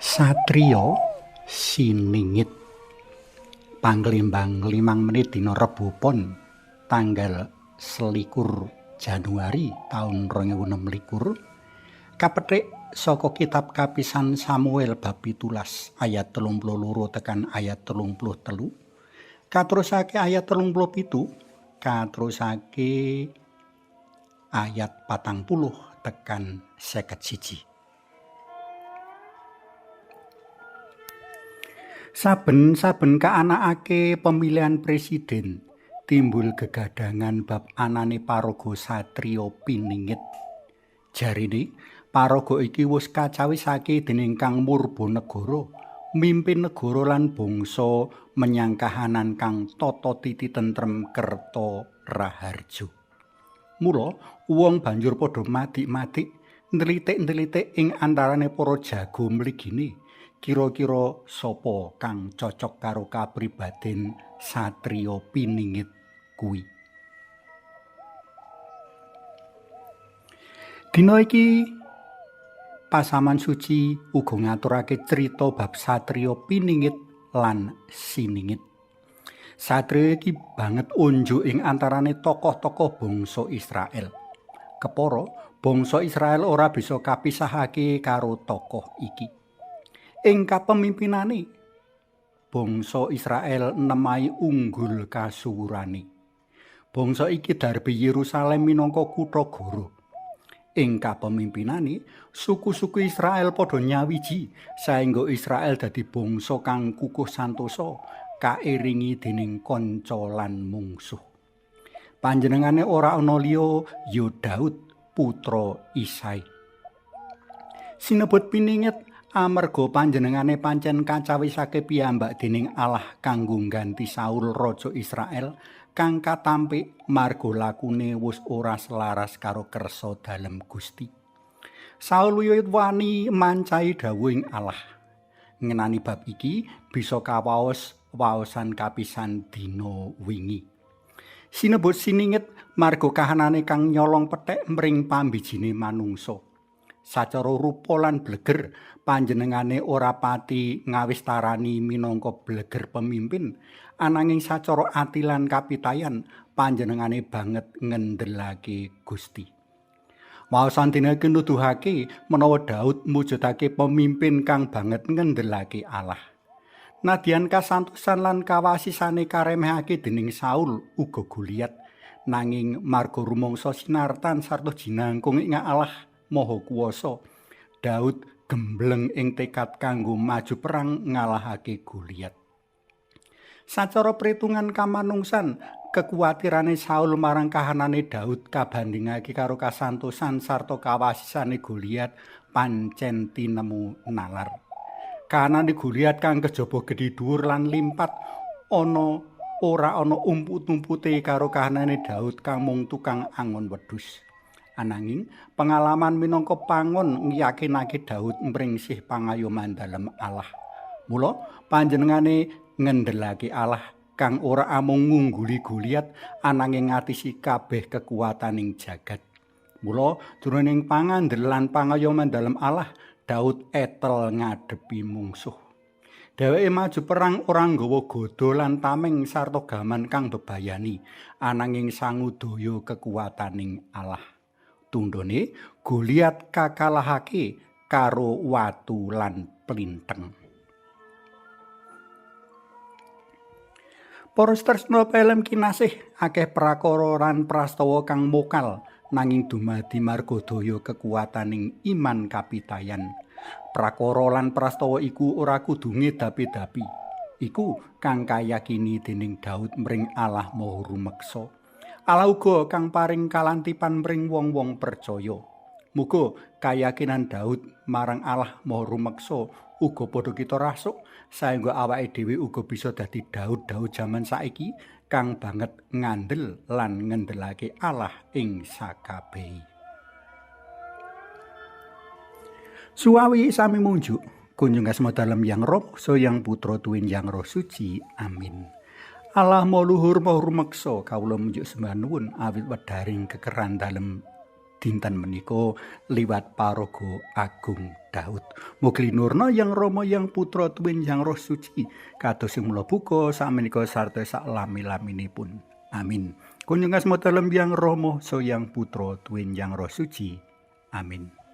Satriya Siningit. Panglimbang 5 menit dina Rebo Pon tanggal 21 Januari taun 2026 kapethik saka kitab kapisan Samuel bab 17 ayat 32 tekan ayat 33 katerusake ayat 37 katerusake ayat 40 tekan 51. Saben-saben kaanakake pemilihan presiden timbul gegadangan bab anane paraga satriya piningit. Jarine paraga iki wis kacawisake dening Kang Murbanegara, mimpin negara lan bangsa menyang kahanan kang tata titi tentrem kerta raharja. Mula wong banjur padha madik-madik nlitik-nlitik ing antarane para jago mligine. Kira-kira sapa kang cocok karo kapribaden satriya piningit kuwi. Dina iki pasaman suci uga ngaturake crita bab satriya piningit lan siningit. Satriya iki banget unjuk ing antarane tokoh-tokoh bangsa Israel. Kepara bangsa Israel ora bisa kapisahake karo tokoh iki. Ing kapemimpinane bangsa Israel nemai unggul kasuwurane. Bangsa iki darbe Yerusalem minangka kutha goro. Ing kapemimpinane suku-suku Israel padha nyawiji saengga Israel dadi bangsa kang kukuh santosa kairingi dening kanca lan mungsuh. Panjenengane ora ana liya ya Daud putra Isai. Sinebut piningit amarga panjenengane pancen kacawisake piyambak dening Allah kanggo ngganti Saul raja Israel kang katampik marga lakune wis ora selaras karo kersa dalem Gusti. Saul wiwit wani mancai dawuhing Allah. Ngenani bab iki bisa kawaos waosan kapisan dina wingi. Sinebut siningit marga kahanane kang nyolong pethek mring pambijine manungsa. Sacara rupa lan bleger panjenengane ora pati ngawistarani minangka bleger pemimpin, ananging sacara ati lan kapitayan panjenengane banget ngendelake Gusti. Waosan dina iki nuduhake menawa Daud mujudake pemimpin kang banget ngendelake Allah. Nadyan kasantosan lan kawasisane karemehake dening Saul uga Goliat, nanging marga rumangsa sinartan sarta jinangkung ing Allah Maha Kuwasa, Daud gembleng ing tekad kanggo maju perang ngalahake Goliat. Sacara perhitungan kamanungsan, kekuwatirane Saul marang kahanane Daud kabandhingake karo kasantosan sarta kawasisane Goliat pancen tinemu nalar. Kahanane Goliat kang kejaba gedhe dhuwur lan limpat ana ora ana umput-umpute karo kahanane Daud kang mung tukang angon wedhus. Ananging pengalaman minangka pangon ngyakinake Daud mringsih pangayoman dalem Allah. Mula panjenengane ngendelake Allah kang ora amung ngungguli Goliat ananging ngatisi kabeh kekuwataning jagat. Mula jroning pangandel lan pangayoman dalem Allah, Daud etel ngadepi mungsuh. Dheweke maju perang ora nggawa gada lan tameng sarta gaman kang bebayani, ananging sangudaya kekuwataning Allah. Tundhone Goliat kakalahake karo watu lan plinteng. Para tresna pelem kinasih, akeh prakara lan prastawa kang mokal nanging dumadi marga daya kekuwataning iman kapitayan. Prakara lan prastawa iku ora kudu ngedapi-dapi. Iku kang kayakini dening Daud mring Allah Maha Rumeksa. Allah uga kang paring kalantipan mring wong-wong percaya. Muga kayakinan Daud marang Allah Maha Rumeksa uga padha kita rasuk saengga awake dhewe uga bisa dadi Daud-Daud jaman saiki kang banget ngandel lan ngendelake Allah ing sakabehi. Suwawi sami munjuk kunjung asma dalem Yang Roh, Yang Putra tuwin Yang Roh Suci. Amin. Allah Maha Luhur Maha Rumeksa, kawula munjuk sembah nuwun awit wedharing kekeran dalem dinten menika liwat paraga Agung Daud. Daud. Mugi linurna Yang Rama Yang Putra tuwin Yang Roh Suci kados sing mula buka samenika sarta sak lami-laminipun. Amin. Kunjung asma dalem Yang Rama, so Yang Putra tuwin Yang Roh Suci. Amin.